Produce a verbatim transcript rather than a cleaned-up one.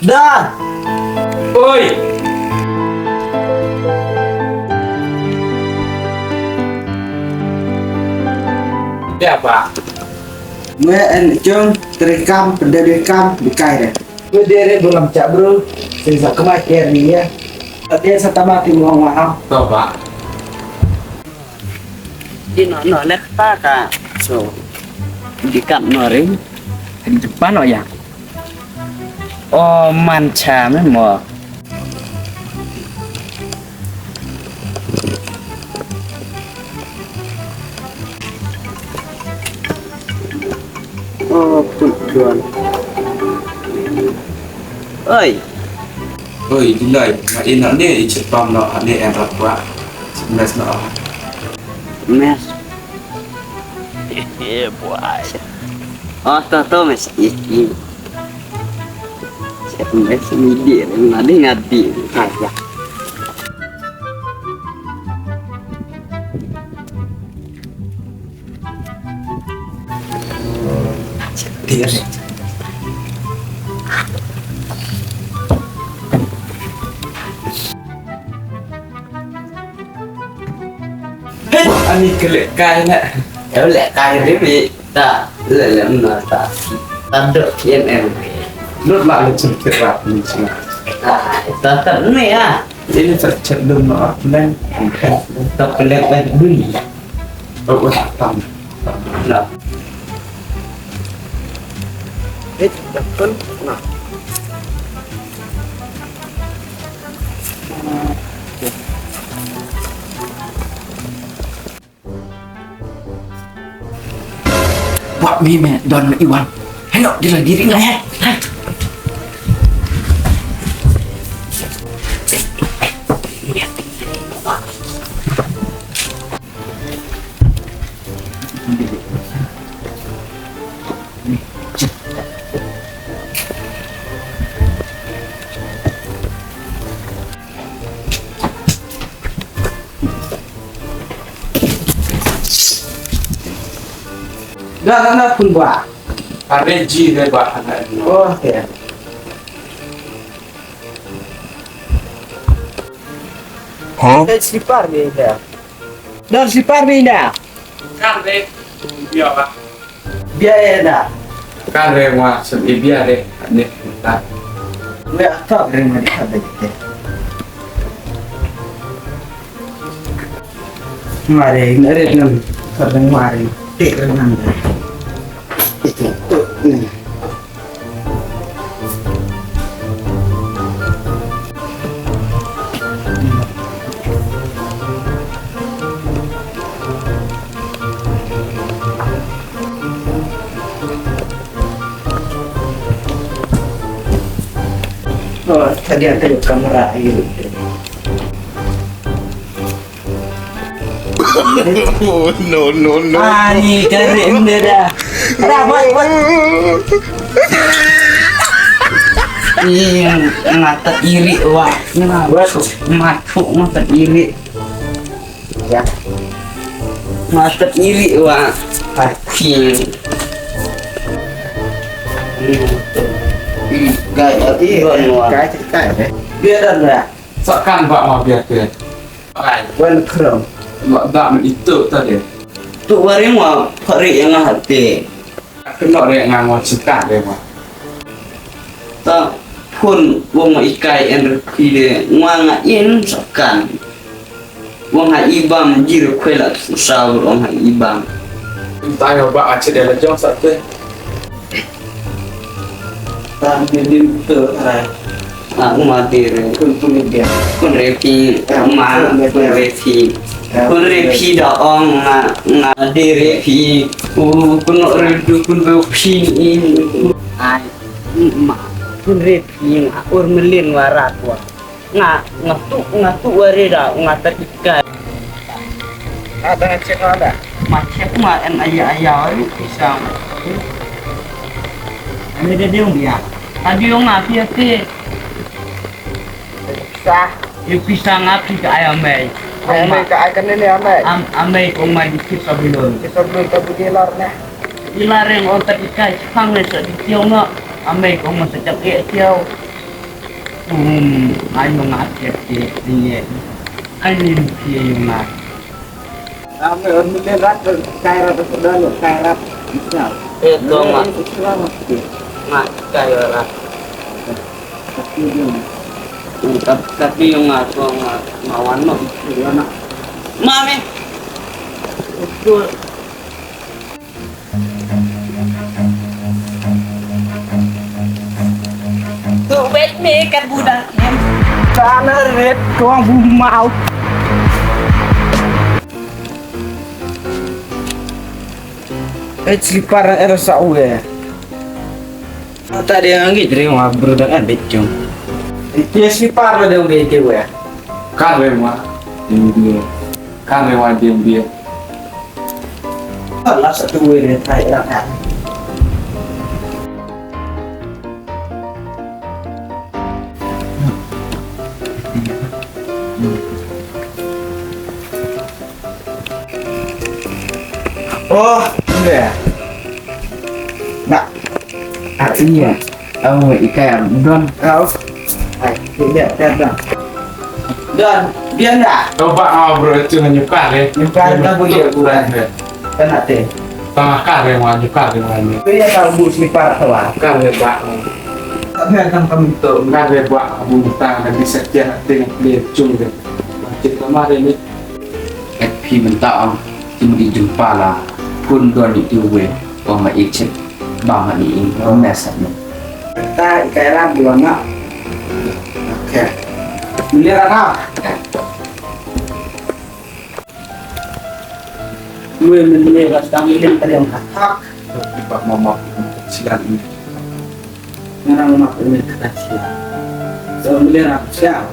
Don! Oi! Ïa ba. Mwe en jong, trei kam, pyndonkam, bikai de. Mwe dere bulam chak bro, sing sa kemai ker ni ya. Tapi sa tama ti mo ngaham. To ba. Di no no lek ta ka. So. Di kap no ring. Di depan no ya. Oh, man cha me mo. Oh, put juan. Oi. Oi, Diloi, ma ina ne i chipam no ne en rat wa. Mes no. Mes. Yeah, boy. Oh, to, to, mes. Ih, ih. Siap, mes, midi, ngadi, ngadi. Ah, ya. Siap, dia, nih. Ani kelek kai na. Kelek kai ni bi ta lelem na ta. Tadok yen em. Lut la lu cengkir rap ni sini. Ah, ta ta ni ya. Ini tercek dum no neng. Ta kelek kai dum. Oh, wah, tam. Na. Eh, dah pun. Nah. Wah, mi me don me Iwan. Hello, dia lagi ring lah, eh. Hai. Dah, dah, dah, pun buah. Are ji re ba hana. Oh, okay. Hah? Dah sipar ni dah. Dah sipar ni dah. Kan re. Bia ba. Bia ya dah. Kan re wa sum i bia re. Ni ta. Ni ta re ma di ta de. Mari, mari nang. Kadang mari. Tik nang. Itu. Ni. Oh, tadi ada kamera air. Oh, no, no, no. Ani kare ende dah. Dah, buat, buat. Ih, mata iri wah. Buat. Mata, mata iri. Ya. Mata iri wah. Packing. Ih, gaya iri wah. Gaya, gaya. Biar dah. Sakan ba ma biar ke. Ai, wan khrong. Ba da men itu tadi. Tu waring wa phari yang hati. Kena re ngang wa cinta re wa. Ta phun wong ma ikai en re phi de ngwa nga in sakan. Wong ha ibam ji re khwela sa wong ha ibam. Tayo ba ache de la jong sa te. Tang di dim tu ai. Ah, uma dire. Kun tu ni dia. Kun repi, ah, uma, kun repi. Kun repi da ong nga, nga dire pi. U, kun redu, kun repi ni. Ai, ma, kun repi nga ur melin warat wa. Nga, nga tu, nga tu wari da, nga terikat. Ada cek ada. Macam ma en aya aya wari pisang. Ini dia dia dia. Tadi ong api api. Sah. Yu pisang api ke ayam mai. Ayam mai ke ayam ni ni ayam mai. Am amai kong mai di kit sabulon. Kit sabulon tabudi lar ni. Ilar yang ong terikat pang ni sa di tiong no. Amai kong mai sa cap ek tiong. Hmm, ayo ngat ke ke ini. Ayo ke ayo ngat. Ame on mele rat kai rat dah lo kai rat. Eh, to ngat. Ngat kai rat. Tapi yung nga to nga mawan no. Mami. Tu wet me kan budak em. Kana red kong bumau. Eh, slipar era sa uwe. Ta de ngi dre wa brudak an bechung. Ti slipar ba de uwe te uwe. Ka we ma. Dia. Ka we wa dia dia. Alah satu wei dia tai lah kan. Oh, iya. Nak. Ah, iya. Oh, ikai don. Kau. Ai, iya, iya, don. Don, dia ndak? Coba ngau bro itu nyukar ya. Nyukar tak boleh bukan. Kan ate. Tengah kar yang wajib kar yang wajib. Itu ya kalau bu slipar tu lah. Kar ya bak. Tapi akan kami tu. Kar ya bak bu tang dan di setiap tengah dia cung dia. Macam kemarin ni. Ek phi mynta ong, ki mut i jumpa la, phone don i tu we, ong ma i chit, ba ma i ing, ong message ni. Ta i kai ram bulan na. Okay. Muli ra na. We muli ra stang muli ka yang hak. Ba ma ma silan ni. Ngarang ma ini kata silan. So muli ra siap.